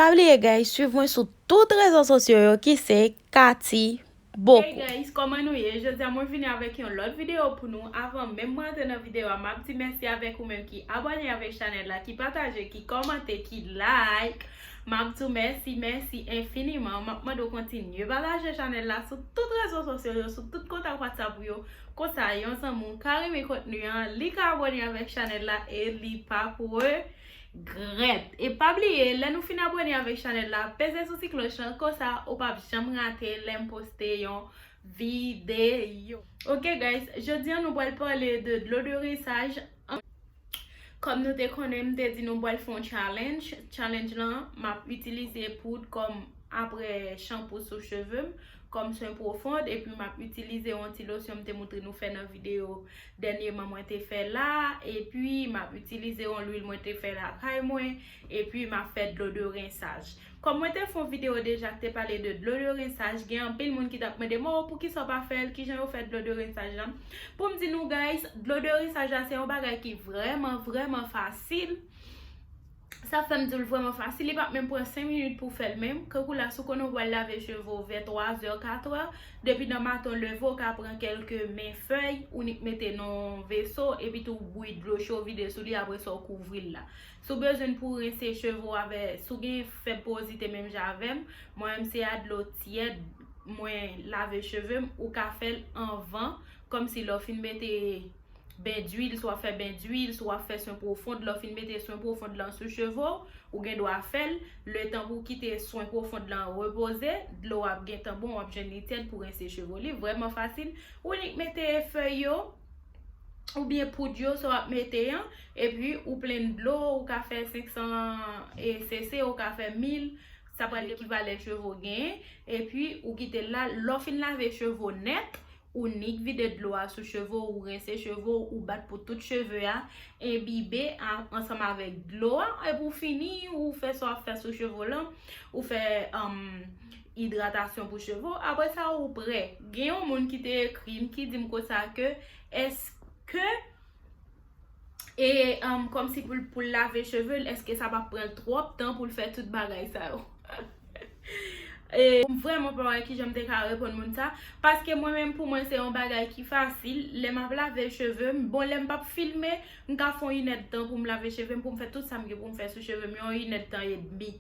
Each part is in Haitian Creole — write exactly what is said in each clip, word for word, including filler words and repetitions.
Pa bliye, guys, swiv mwen sou tout rezo sosyo yo ki se Cathy Boko. Hey guys, kòman nou ye? Jodi a mwen vini avèk yon lòt videyo pou nou. Avan menm mwen antre nan videyo a, m ap di mèsi avèk ou menm ki abòne avèk chanèl la, ki pataje, ki kòmante, ki like. M ap di w mèsi, mèsi enfiniman. M ap mande w kontinye pataje chanèl la sou tout rezo sosyo yo, sou tout kontak WhatsApp ou yo. Konsa, yon zanmi w ka renmen kontni an, li ka abòne avèk chanèl la e li p ap regrèt. E pa bliye, lè nou fin abòne avèk chanèl la, peze sou ti klòch lan, konsa ou p ap janm rate lè m poste yon videyo. Ok guys, jodi a nou pral pale de dlo de rinchaj. Kòm nou te konnen, m te di nou pral fè yon challenge. Challenge lan, m ap itilize poud kòm apre chanpou sou cheve m, kòm swen pwofond, epi m ap itilize yon ti losyon m te montre nou fè nan videyo dènyèman mwen te fè la, epi m ap itilize yon lwil mwen te fè lakay mwen, epi m ap fè dlo de rinchaj. Kòm mwen te fè yon videyo deja ki te pale de dlo de rinchaj, gen anpil moun ki t ap mande m, oh, poukisa w pa fè l, kijan yo fè dlo de rinchaj lan? Pou m di nou guys, dlo de rinchaj la se yon bagay ki vrèman, vrèman fasil. Sa fè m di w l vrèman fasil, li p ap menm pran senk minit pou w fè l menm. Kankou la, si w konnen w pral lave cheve w vè twa zè, kat è, depi nan maten w leve, w ka pran kèlke men fèy, ou nik mete nan yon veso, epi tou w bouyi dlo cho, w vide sou li, apre sa w kouvri l la. Si w bezwen pou w rense cheve w avè, si w gen fèb porozite menm jan avè m, mwen menm se a dlo tyèd mwen lave cheve m, ou ka fè l anvan, kòmsi lè w fin mete ben dwil, si w ap fè ben dwil, si w ap fè swen pwofond, lè w fin mete swen pwofond lan sou cheve w, ou gen dwa fè l, letan pou w kite swen pwofond lan repoze, dlo w ap gentan bon, w ap jwenn li tyèd pou rense cheve w. Li vrèman fasil, ou nik mete fèy yo, oubyen poud yo, sa w ap mete an, epi ou plenn dlo, ou ka fè senk san cc, ou ka fè mil, sa pral ekivalen cheve w genyen, epi ou kite l la, lè w fin lave cheve w nèt, ou nik vide dlo a sou cheve w, ou rense cheve w, ou bat pou tout cheve a enbibe a, ansanm avèk dlo a, epi w fini, ou fè sa w ap fè sou cheve w lan, ou fè, um, idratasyon pou cheve w, apre sa ou prè. Gen yon moun ki te ekri m, ki di m konsa ke, èske e, um, kòmsi pou l, pou l lave cheve l, èske sa p ap pran l twòp tan pou l fè tout bagay sa yo? E, m vrèman pa wè kijan m te ka reponn moun sa, paske mwen menm pou mwen se yon bagay ki fasil, lè m ap lave cheve m, bon, lè m p ap filme, m ka fè yon inèdtan pou m lave cheve m, pou m fè tout sa m gen pou m fè sou cheve m, yon inèdtan edmi.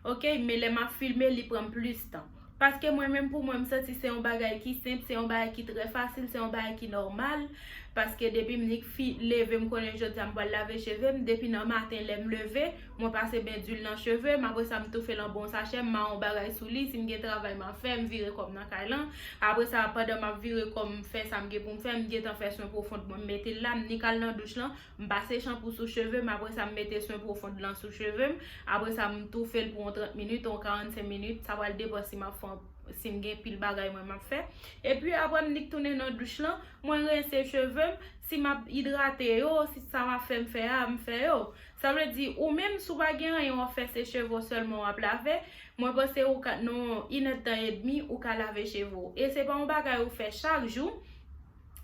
Ok, men lè m ap filme, li pran m plis tan. Paske mwen menm pou mwen, m santi se yon bagay ki senp, se yon bagay ki trè fasil, se yon bagay ki nòmal. Paske depi m nik fi leve, m konnen jodi a m pral lave cheve m. Depi nan maten lè m leve, mwen pase ben dwil nan cheve m, apre sa m toufe l an bon sachè, m mare yon bagay sou li, si m gen travay m ap fè, m vire kò m nan kay lan. Apre sa, pandan m ap vire kò m fè sa m gen pou m fè, m gentan fè swen pwofond mwen, m mete l la, m nik al nan douch lan, m pase chanpou sou cheve m, apre sa m mete swen pwofond lan sou cheve m, apre sa m toufe l pou yon trant minit, yon karannsenk minit, sa pral depann si m ap fè, si m gen pil bagay mwen m ap fè. Epi apre m nik tounen nan douch lan, mwen rense cheve m, si m ap idrate yo, si sa m ap fè m fè a, m fè yo. Sa vle di, ou menm si w pa gen anyen w ap fè, se cheve w sèlman w ap lave, mwen panse ou ka, nan inèdtan edmi, ou ka lave cheve w. E se pa yon bagay ou fè chak jou,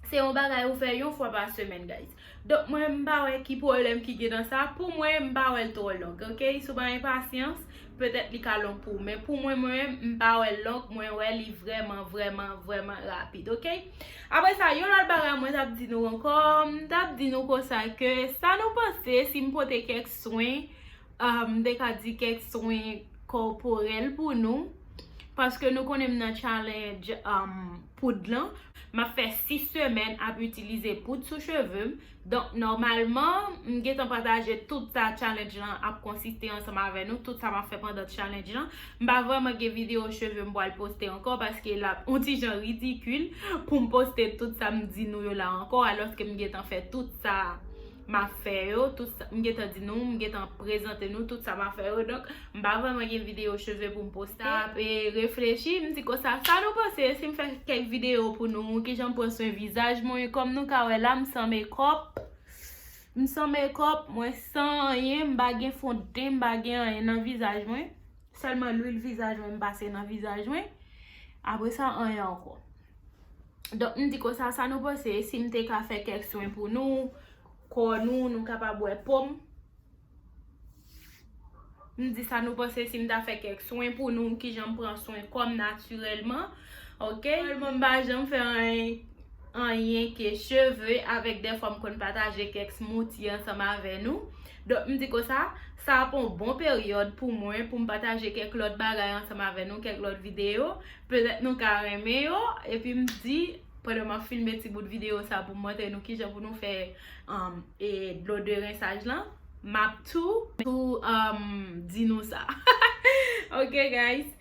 se yon bagay ou fè yon fwa pa semèn, guys. Donk, mwen, m pa wè ki pwoblèm ki gen nan sa. Pou mwen, m pa wè l twò long, ok? Si w pa gen pasyans, petèt li ka long pou ou. Men pou mwen, mwen, m pa wè l long. Mwen wè li vrèman, vrèman, vrèman rapid, ok? Apre sa, yon lòt bagay mwen t ap di nou ankò, m t ap di nou konsa ke sa nou panse si m pote kèk swen, um, m te ka di kèk swen kòporèl pou nou. Paske nou konnen m nan challenge, um, poud lan. M ap fè sis semèn ap itilize poud sou cheve m. Donk, nòmalman, m gentan pataje tout sa challenge lan ap konsiste ansanm avè nou, tout sa m ap fè pandan challenge lan. M pa vrèman gen videyo cheve m pral poste ankò paske l ap yon ti jan ridikil pou m poste tout sa m di nou yo la ankò, alòske m gentan fè tout sa m ap fè yo, tout sa, m gentan di nou, m gentan prezante nou tout sa m ap fè yo. Donk, m pa vrèman gen videyo cheve pou m poste. M ap, e, reflechi, m di konsa, sa nou panse si m fè kèk videyo pou nou, kijan m pran swen vizaj mwen? Kòm nou ka wè la, m san mekòp. M san mekòp, mwen san anyen, m pa gen fondten, m pa gen anyen nan vizaj mwen. Sèlman lwil vizaj mwen m pase nan vizaj mwen. Apre sa, anyen ankò. Donk, m di konsa, sa nou panse si m te ka fè kèk swen pou nou, kò nou, nou kapab wè po m? M di sa nou panse si m ta fè kèk swen pou nou, kijan m pran swen kò m natirèlman. Ok? Sèlman m pa janm fè anyen, anyen ke cheve, avèk dèfwa m konn pataje kèk smoothie ansanm avè nou. Donk, m di konsa, sa ap yon bon peryòd pou mwen, pou m pataje kèk lòt bagay ansanm avè nou, kèk lòt videyo. Petèt nou ka renmen yo, epi m di, pandan m ap filme ti bout videyo sa pou m montre nou kijan pou nou fè, um, e, dlo de rensaj lan, m ap tou, tou, um, di nou sa. Ok, guys?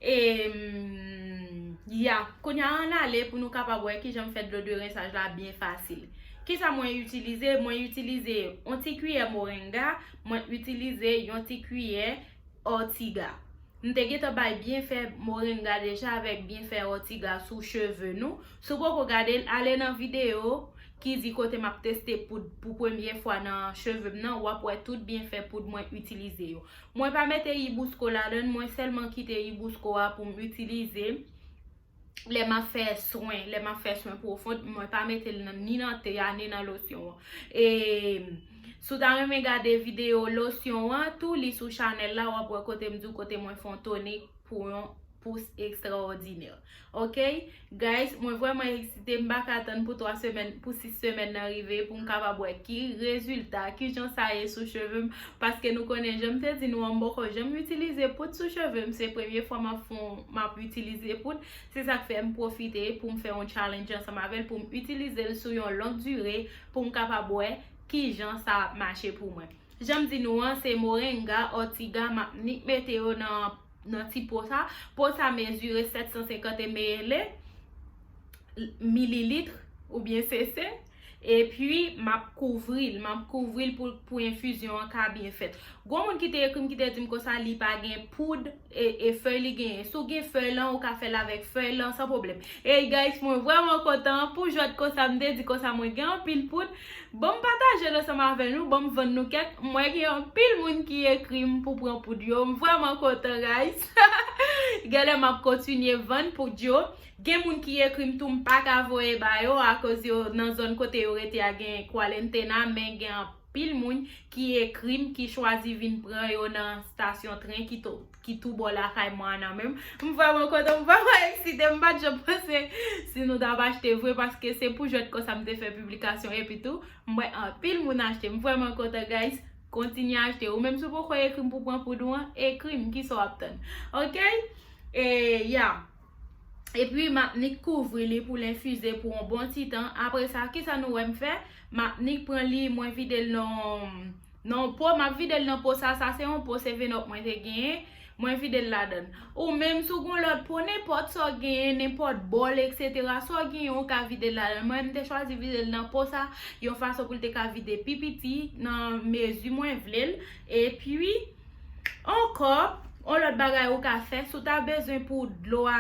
E, mm, ya, kounye a ann ale pou nou kapab wè kijan m fè dlo de rensaj la byen fasil. Kisa mwen itilize? Mwen itilize yon ti kiyè moringa, mwen itilize yon ti kiyè òtiga. M te gentan bay byenfè moringa deja avèk byenfè òtiga sou cheve nou. Si w poko gade l, ale nan videyo ki di kote m ap teste poud pou premye fwa nan cheve m nan, w ap wè tout byenfè poud mwen itilize yo. Mwen pa mete ibousko ladan l, mwen sèlman kite ibousko a pou m itilize lè m ap fè swen, lè m ap fè swen pwofon, mwen pa mete l nan, ni nan te a, ni nan losyon an. E si w ta renmen gade videyo losyon an, tou li sou chanèl la, w ap wè kote m di w kote mwen fè yon tonik pou yon pous ekstraòdinè. Ok? Guys, mwen vrèman eksite, m pa ka tann pou twa semèn, pou sis semèn nan rive, pou m kapab wè ki rezilta, kijan sa ye sou cheve m, paske nou konnen, jan m te di nou an, m poko janm itilize poud sou cheve m, se premye fwa m ap fè, m ap itilize poud. Se sa k fè m pwofite pou m fè yon challenge ansanm avè l, pou m itilize l sou yon long dire, pou m kapab wè kijan sa ap mache pou mwen. Jan m di nou an, se moringa, òtiga, m ap nik mete yo nan, nan ti po sa. Po sa mezire sèt san senkant mililitr oubyen sese. Epi, m ap kouvri l, m ap kouvri l pou, pou enfizyon an ka byen fèt. Gwo moun ki te ekri m, ki te di m konsa li pa gen poud, e, e fèy li genyen. Si w gen fèy lan, ou ka fè l avèk fèy lan san pwoblèm. Ey, guys, mwen vrèman kontan pou jwèt konsa, m te di konsa mwen gen anpil poud. Ban m pataje l ansanm avè nou, ban m vann nou kèk. Mwen gen anpil moun ki ekri m pou pran poud yo. M vrèman kontan, guys. Genlè m ap kontinye vann poud yo. Gen moun ki ekri m tou, m pa ka voye ba yo akoz yo nan zòn kote yo rete a gen kwarantena, men gen anpil moun ki ekri m, ki chwazi vin pran yo nan stasyon tren ki tou, ki tou bò lakay mwen an nan menm. M vrèman kontan, m vrèman eksite, m pa t janm panse si nou t ap achte vre, paske se pou jwèt konsa m te fè piblikasyon, epi tou, m wè anpil moun achte. M vrèman kontan, guys. Kontinye achte. Ou menm si w poko ekri m pou pran poud ou an, ekri m, kisa w ap tann? Ok? E, ya. Epi, m ap nik kouvri li pou l enfize pou yon bon ti tan. Apre sa, kisa nou wè m fè? M ap nik pran li, mwen vide l nan, nan yon po. M ap vide l nan po sa. Sa se yon po Seven Up mwen te genyen. Mwen vide l ladan l. Ou menm, si w gen yon lòt po, nenpòt sa w genyen, nenpòt bòl, etsetera, sa w genyen, ou ka vide l ladan l. Mwen, m te chwazi vide l nan po sa, yon fason pou l te ka vide pi piti, nan mezi mwen vle l. Epi, ankò, yon lòt bagay ou ka fè, si w ta bezwen pou dlo a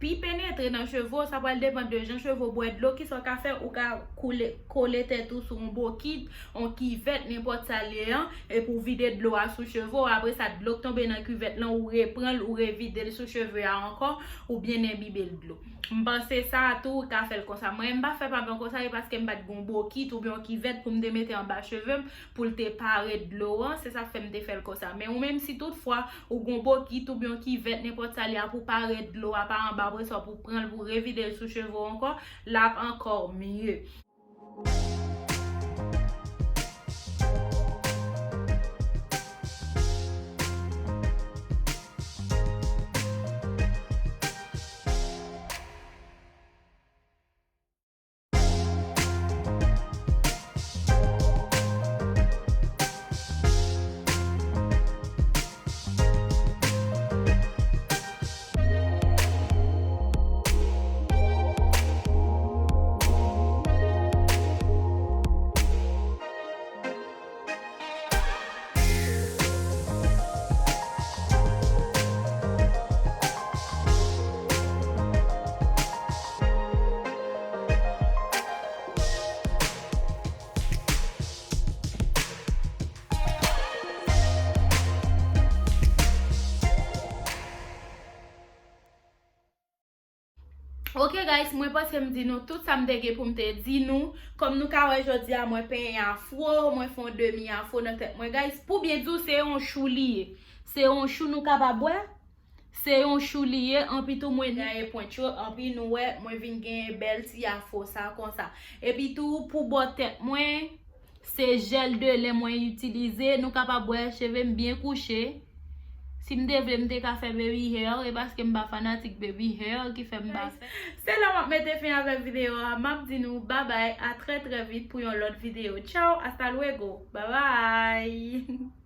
pi penetre nan cheve w, sa pral depann de jan cheve w bwè dlo, kisa w ka fè, ou ka koule, kole tèt ou sou yon bokit, yon kivèt, nenpòt sa l ye an, epi w vide dlo a sou cheve w, apre sa, dlo k tonbe nan kivèt lan, ou repran l, ou revide l sou cheve a ankò, oubyen enbibe l dlo. M panse sa a tou, ou ka fè l konsa. Mwen, m pa fè pa m konsa, e paske m pa t gen yon bokit oubyen yon kivèt pou m te mete anba cheve m, pou l te pare dlo an, se sa k fè m te fè l konsa. Men ou menm, si toutfwa ou gon bokit oubyen yon kivèt, nenpòt sa l ye a, pou pare dlo a pa anba, apre sa pou pran l, pou revide l sou cheve w ankò, l ap ankò mye. Ok guys, mwen panse m di nou tout sa m te gen pou m te di nou. Kòm nou ka wè jodi a, mwen penyen afro, mwen fè yon demi afro nan tèt mwen guys. Pou byen di w, se yon chou li ye. Se yon chou nou kapab wè. Se yon chou li ye, anpi tou mwen gaye pwent yo, anpi nou wè, mwen vin gen bèl ti afro sa konsa. Epi tou, pou bò tèt mwen, se jèl de len mwen itilize. Nou kapab wè cheve m byen kouche. Si m te vle, m te ka fè baby hair, e paske m pa fanatik baby hair ki fè m pa fè. Se la m ap mete fen avèk videyo a. M ap di nou babay, a trè trè vit pou yon lòt videyo. Tchao, hasta luego. Babay.